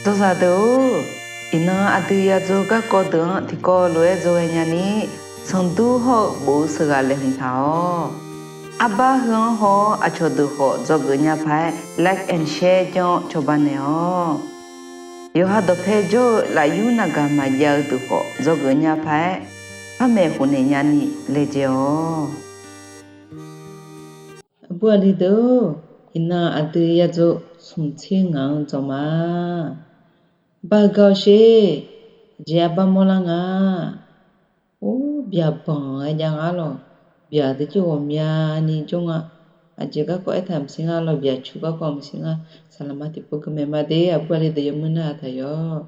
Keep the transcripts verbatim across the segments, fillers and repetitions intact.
Dzawzaq deuq-or, iqnan aqdui yadzaw garkawv deuq-anr tiqkawv lof-aer dzawghae nyani, sanqdur hawr-eu bof-eu sheuqghaq laeqhmq taq-awq. Arbar heu-anr haw-awr aqcawq deuq khawf dzawgeuf nya paq-aer like and share janr-awr cawba naeq-awq. Yawqha dawqpae jawr-eu lafyur navgaq maqjav-eu deuq khawf dzawgeuf nya paq-aer, par maeqhu naeq nyani laejae-awq. Aqbur aqli deuq-or, iqnan aqdui yadzaw smq tser ngaq-anr dzawq ma. Bar-eu gar-awr sher, aqjeq arbar mawrlar nga. Or, byaq banq-aer jav nga lawq. Byaq deuq jir ghawqmyani jawr nga. Aqjeq garkawv aertaq maqsiq nga lawq, byaq cu garkawv maqsiq nga. Saqlaqma tiqpov gui maeq ma de, aqbur aqli deuq yawmuir narhaq taq yawq.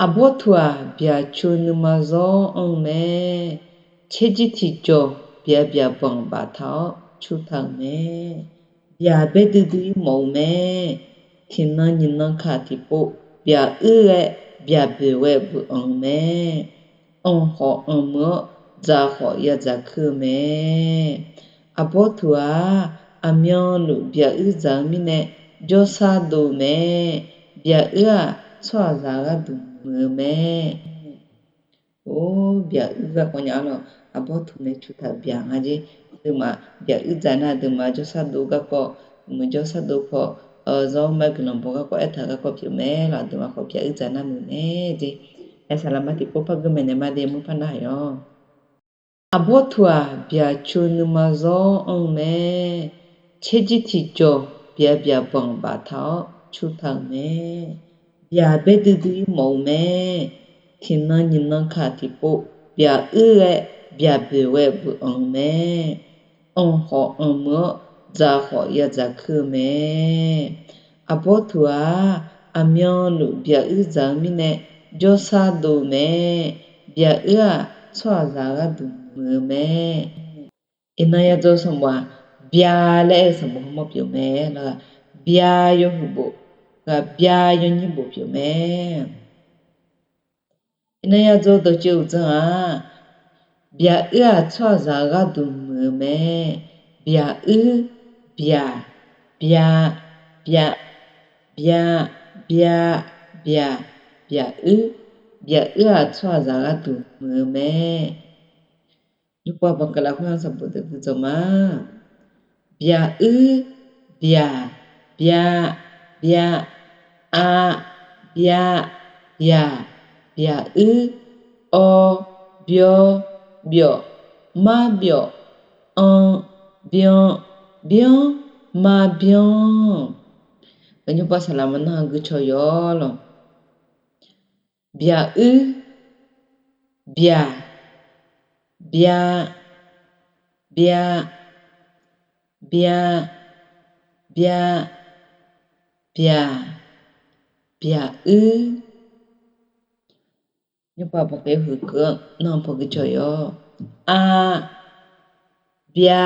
Aqbawr tuq-aq, byaq cu nuima zawr anr-eu mae. Caerjir tiqjawq byaq byaq banq baftaq-awr cutaq-euq mae. Byaq baedui dui-ir mawf-eu mae. Tiqnan nyiqnan kaq tiqpov byaq uir ghae, byaq boeq ghae beuq anq-eu mae. Anq khawf anq muiq-awr, dzaq khawf yadzaq kuir-eu mae. Aqbawr tuq-aq, aqmyanluf byaq uir dzaq-eu mirnae, jawrsar dov-eu mae. Byaq uir-aq, tsawrhaqzaq gharduq muiq-eu mae. Or, byaq uir garkawv nya-ar lawq. Aqbawr tuq nae cutaq-euq byaq nga jer. Aqduimaf byaq uir dzaq nar, aqduimaf jawrsar dov garkawv, muiq jawrsar dov paw, zawr mar guiqlanq baw garkawv aertaq-eu garkawv pyeuf mae lawq. Aqduimaf khawf byaq uir dzaq nar muiq mae jer. Aer, saqlaqma tiqpov par gui maeq naeq ma de, yawmuir par narhaq yawq. Aqbawr tuq-aq, byaq cu nuima zawr anr-eu mae. Caerjir tiqjawq byaq byaq banq baftaq-awr cutaq-euq mae. Byaq baedui dui-ir mawf-eu mae. Tiqnan nyiqnan kaq tiqpov byaq uir ghae, byaq boeq ghae beuq anq-eu mae. Anq khawf anq muiq-awr, dzaq khawf yadzaq kuir-eu mae. Aqbawr tuq-aq, aqmyanluf byaq uir dzaq-eu mirnae, jawrsar dov-eu mae. Byaq uir-aq, tsawrhaqzaq gharduq muiq-eu mae. Iqnan yadzaw sanqbof-aq, bya laer aer-eu sanqbof hawmawr pyeuf mae lawq. Bya yawhuiq bof, ghaq bya yawnyir bof pyeuf mae. Iqnan yadzaw dawqtsuif uqdzan-aq, byaq uir-aq, tsawrhaqzaq gharduq muiq-eu mae. Byaq uir, byaq, bya, bya, bya, bya, byaq, byaq uir, byaq uir-aq, tsawrhaqzaq gharduq muiq-eu mae. Nymrpov aqbawq keuv lafkhoer-anr sanqbof deuq gui dzawq ma. Byaq uir, byaq, bya, bya, a, bya, byaq, byaq uir, awr, byawr, byawf, mar byawf, anr, byanr, byanr, mar byanr. Nymrpov saqlaqma narhaq gui caw yawq lawq. Byaq uir, byaq, bya, bya, bya, bya, byaq, byaq uir. Nymrpov aqbawq keuv huiq keuv-anr narhaq paw gui caw yawq. A, bya,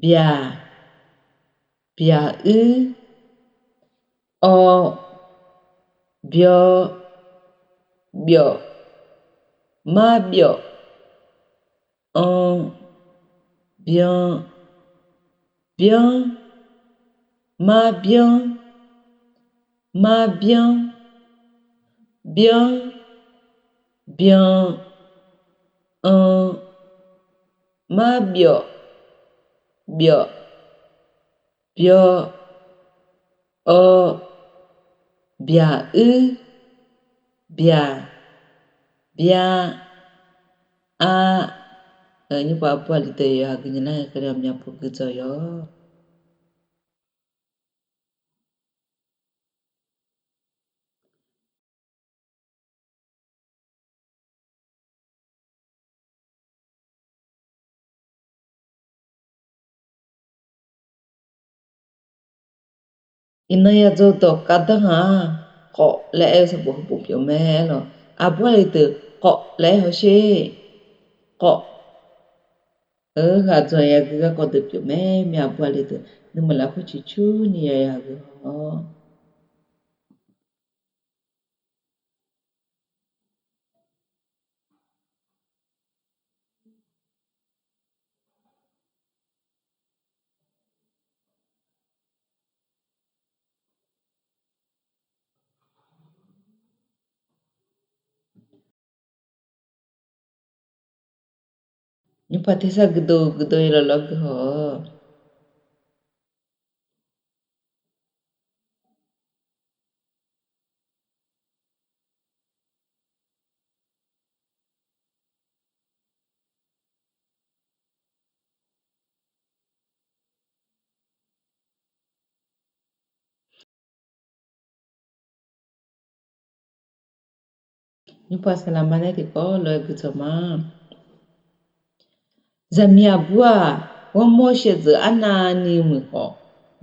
byaq, byaq uir, awr, byawr, byawf, mar byawf, anr, byanr, byanr, mar byanr, mar byanr, byanr, byanr, anr, mar byawf, byawf, byawr, awr, byaq uir, byaq, bya, ar. Nymrpov aqbur aqli deuq yawqha gui nyalar ngae keuvle ghawqmya paw gui dzawq yawq. Iqnan yadzaw dawq khavdanr-aq, khawf laer aer-eu sanqbof heubof pyeuf mae lawq. Aqbur aqli deuq khawf laer aer hawsher. Khawf. Ghaq dzanq yagui garkawv deuq pyeuf mae. Myav aqbur aqli deuq nuima lafkhoer ciqcurni yawqha gui haw-awr. Nymrpaq tersar guiqdov guiqdov-ir lawlawr guihaw-awq. Nymrpaq saqlaqma nae tiqkawv lof-aer guidzawq ma. Zaqmiq aqbur-aq, ghawrmawr shaevdzeuf arnavni muiq khawf,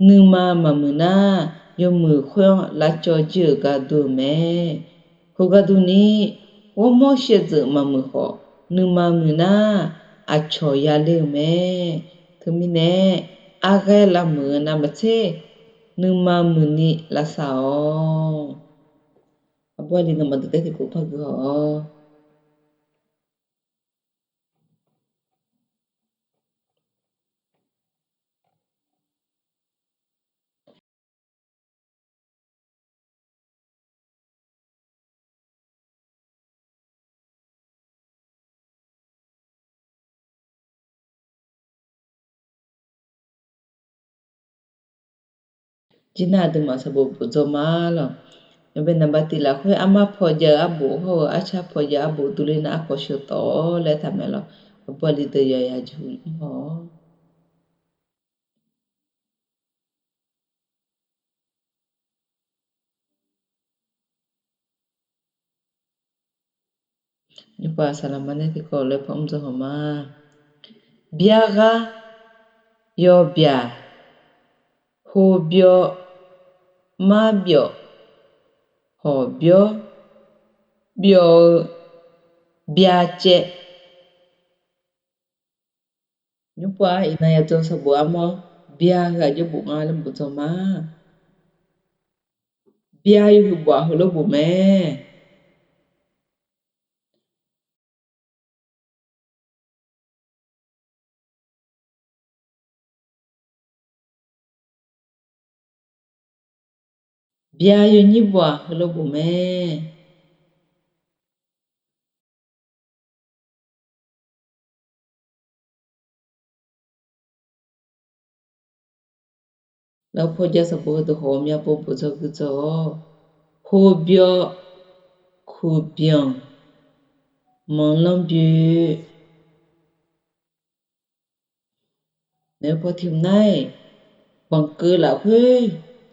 nuima maqmuiq nar, yawmuiq khoer-anr lavcawv jir-euq gar dur-eu mae. Khoergar durni, ghawrmawr shaevdzeuf maqmuiq khawf, nuima muiq nar, aqcawq yaler-eu mae. Teumirnae, arghaer lavmuiq-eu navmaqtser, nuima muiqni lavsav-awq. Aqbur aqli nawmaf dawqdaer tiqkawv par guihaw-awq. Jir nar aqduimaf sanqbof bof dzaw ma lawq. Yawbae naqba tiq lafkhoer armar paw jav-eu arbof hawr-eu arcar paw jav-eu arbof durler nar arkawv sheuq tawf-awr laer taqmaeq lawq. Aqbur aqli deuq yawqyaq jeqhu mr haw-awr. Nymrpaq saqlaqma nae tiqkawv lof-aer par mr dzaw haw ma. Byar ghar yawbyaq hobyawr marbyawf hawqbyawr byawf-eu byacaev. Nymrpaq-aer iqnan yadzaw sanqbof armawr, byar heu aqjox bof nga laer bof dzaw ma. Byar yawhuiq bof-aq heulof bof mae. Byar yawnyir bof-aq heulof bof mae. Lafov paw jav sanqbof heudeuq khawf ghawqmya pov bof dzaw gui dzaw-awr, hobyawr kuqbyanq manqlanr byoe. Maeq-eu paw tiq hmq nar-iq, banqkeuv lafkhoer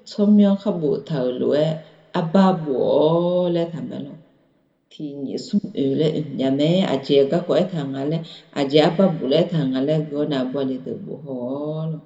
tsawrmyanr khar boftaq-euq lof-aer arbar bof-awr laer taqmaeq lawq. Tiq nyiq smr oeq laer oeq nya mae. Aqjeq garkawv aertaq nga laer, aqjeq arbar bof laer aertaq nga laer gui-awr nae aqbur aqli deuq bof haw-awr lawq.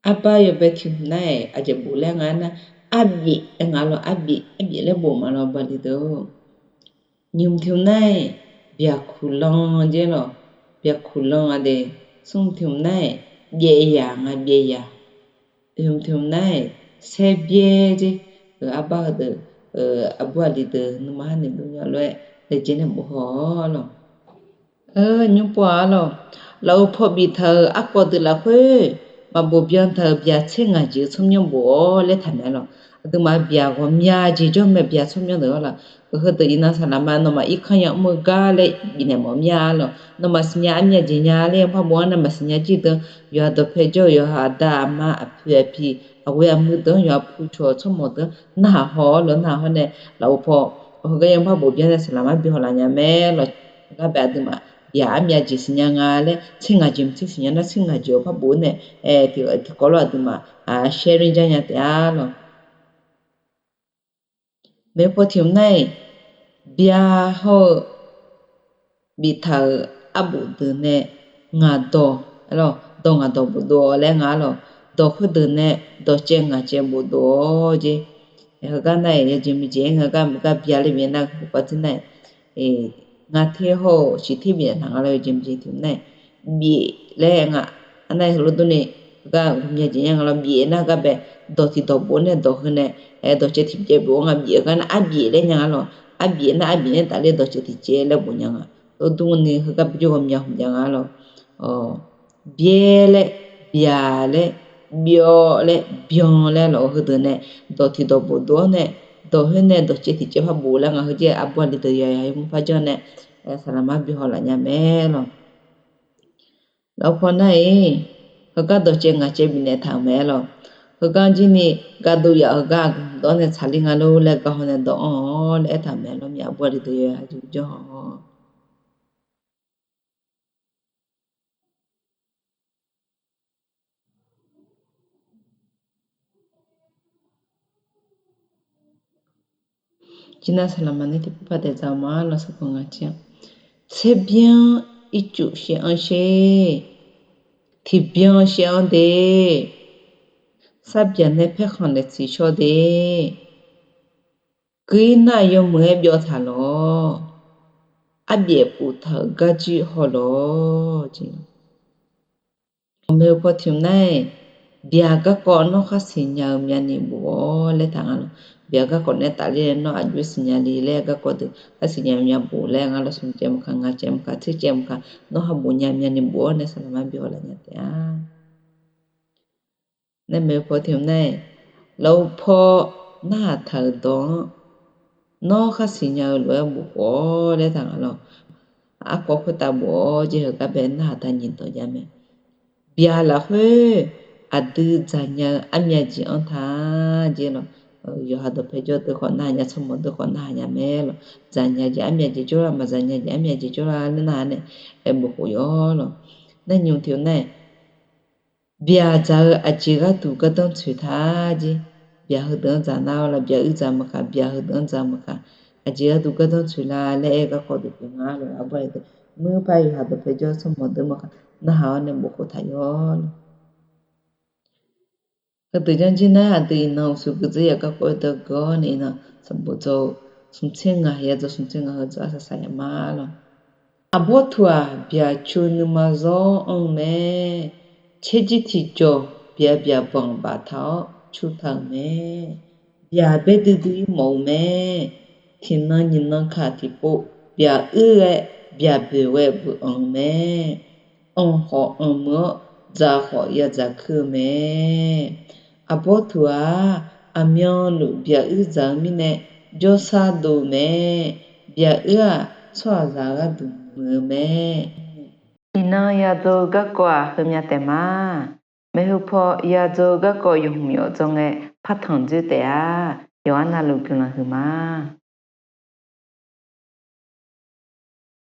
Arbar yawbae tiq hmq nar-iq aqjeq bof laer nga nar, arbif aer nga lawq. Arbif, arbif laer bof ma lawq bali deuq. Nyiq hmq tiq hmq nar-iq byaqkuqlan jer lawq. Byaqkuqlan aqde. Smr hmq tiq hmq nar-iq byaev yaq nga, byaev yaq. Oeq hmq tiq hmq nar-iq saer byaer jer. Arbar heudeuq, aqbur aqli deuq nuima har noeqdov nya lof-aer laejae nae bof haw-awr lawq. Nymr pov-a lawq. Lafov paw biftaq-euq arkawv deuq lafkhoer, maqbof byan taq-euq byaq tser ngaq jeq-eu tsawrmyanr bof-awr laer taqmaeq lawq. Aqduimaf byaq ghawqmya jeq jawr mae, byaq tsawrmyanr deuq-awr lawq. Heudeuq iqnan saqlaqma nawmaf irkanr ya mr-eu gar laer bifnaeq mawf mir-a lawq. Nawmaf siqnya armyav jeq nya laer yanr par bof-anr nawmaf siqnya jir deuq, yawqha dawqpae jawr-eu yawqha aqda aqma aqpoeq aqpiq aqghoe aqmuiq deuq-anr yawqha pu cawq-eu tsawrmawq deuq-anr narhaq haw-awr lawq, narhaq hawr nae lafov paw heugar yanr par bof byan nae saqlaqma bif haw laf nya mae lawq. Heugar bae aqduimaf byaq armyav jeq siqnya nga laer tser ngaq jeq maqtser siqnya nar tser ngaq jeq-awq par bof-awr nae tiqkawv lawr aqduimaf sharing jar nya taef-a lawq. Maeq paw tiq hmq nar-iq, bya hawr-eu biftaq-euq arbof deuq nae ngaq dawq, dawq ngaq dawq bofdov-awq laer nga lawq. Dawq khoerdeuq nae dawqcaev ngaq caev bofdov-awr jer. Heugar nar-iq yawjeq miqjeq-aer ngae gar bya laer bif nar, khoerpav tir nar-iq, nga ter hawr-eu siq ter bif naeq taq nga lawr. Yawjeq miqjeq tiq hmq nar-iq, bif laer nga. Arnar heulof durni, heugar ghawqmya jeq nya nga lawr. Bif nar heugar bae, dawq tiq dawq bof nae dawq heu nae, dawqcaev tiq caev bof nga. Bif-eu gar nar arbif laer nya nga lawr. Arbif nar arbif nae tafler dawqcaev tiq caev laer bof nya nga. Lof durni heugar bujir ghawqmya hmq jav nga lawr. Byaer laer byaq laer, byawv laer, byan laer lawq-eu heudeuq nae dawq tiq dawq bof dov-awr nae, dawq khoer nae dawq caev tiq caev par bof laer ngaq heu jaer aqbur aqli deuq yawqha yawqha yawmuiq par janr nae, saqlaqma bi haw laf nya mae lawq. Lafkhoer paw nar-iq, heugar dawqcaev ngaq caev bifnaeq taq-euq mae lawq. Heugar jir ni gardov yaf-eu heugar aqgeu hmq dawr nae tsaqler nga lor laer gar haw nae dawq anr-awr laer aertaq-euq mae lawq. Mir aqbur aqli deuq yawqha yawqha janr haw-awq. Jir nar saqlaqma nae tiqpov par daef dzaq-eu ma lawq. Sanqbof ngaq caer-a, tserbyan ircuf shaev-anr sher, tiqbyan shaev-anr de, sarbyaq nae paerkhanq laeq tsiqshawr de, guir nar yawmuiq-aer byawv taq lawq. Arbyaef puf taq-euq garjir haw lawq jeq. Maeqhu paw tiq hmq nar-iq, byaq garkawv nawr khar siqnya-eu myavni bof-awr laer taq nga lawq. Byaq garkawv nae tafler-aer nawr aqjox siqnya le laer garkawv deuq khar siqnya-eu myavni bof laer nga lawq. Smq caev maqkaq, ngaq caev maqkaq, tser caev maqkaq, nawr khar bof nya myavni bof-awr nae saqlaqma bi haw laf nya taef-a. Nae maeqhu paw tiq hmq nar-iq, lafkhoer paw narhaq taq-euq dawq-anr nawr khar siqnya-eu lof-aer bof khof-awr laer taq nga lawq. Arkawv khoertav bof-awr jeq heugar bae narhaq taq nyiq dawq jav mae. Byaq lafkhoer aqdui dzaqnya-eu armyav jeq-anr ta jeq lawq. Yawqha dawqpae jawr deuq khawf narhaq nya, tsawrmawq deuq khawf narhaq nya mae lawq. Dzaqnya jeq armyav jeq jawrlar, maqdzaqnya jeq armyav jeq jawrlar laer narhaq nae aer bof khof yawr lawq. Nar nymq tiq hmq nar-iq, byaq dzaq-eu aqjeq gharduq gardanr tsoeq ta jeq. Byaq heudeuq-anr dzaq nar-awr laf, byaq uir dzaq maqkaq, byaq heudeuq-anr dzaq maqkaq, aqjeq gharduq gardanr tsoeq la laer aer-eu garkawv deuq pyeuf nga lawq. Aqbur aqli deuq muir par yawqha dawqpae jawr tsawrmawq deuq maqkaq narhaq-awr nae bof khof taq yawr lawq. Heudeuq janr jir nar aqdui iqnan uqshoe gui dzeur yaf garkawv-aer dawr gui-awr nae iqnan sanqbof dzaw-eu smqtser ngaq ya dzaw smqtser ngaq heu dzaw arsaq saq yaf ma lawq. Aqbawr tuq-aq, byaqcu nuima zawr anr-eu mae. Caerjir tiqjawq byaq byaq banq baftaq-awr cutaq-euq mae. Byaq baedui dui-ir mawf-eu mae. Tiqnan nyiqnan kaq tiqpov byaq uir ghae, byaq boeq ghae beuq anq-eu mae. Anq khawf anq muiq-awr, dzaq khawf ya dzaq kuir-eu mae. Aqbawr tuq-aq, aqmyanluf byaq uir dzaq-eu mirnae jawrsar dov-eu mae. Byaq uir-aq, tsawrhaqzaq gharduq muiq-eu mae. Iqnan ya dzaw-eu garkawv-aq heumya taef ma. Maeqhu paw ya dzaw-eu garkawv yawq hmq yawf dzaw ngae partanq dzoer taef-a. Yawqha navluf guiqlanq huiqma.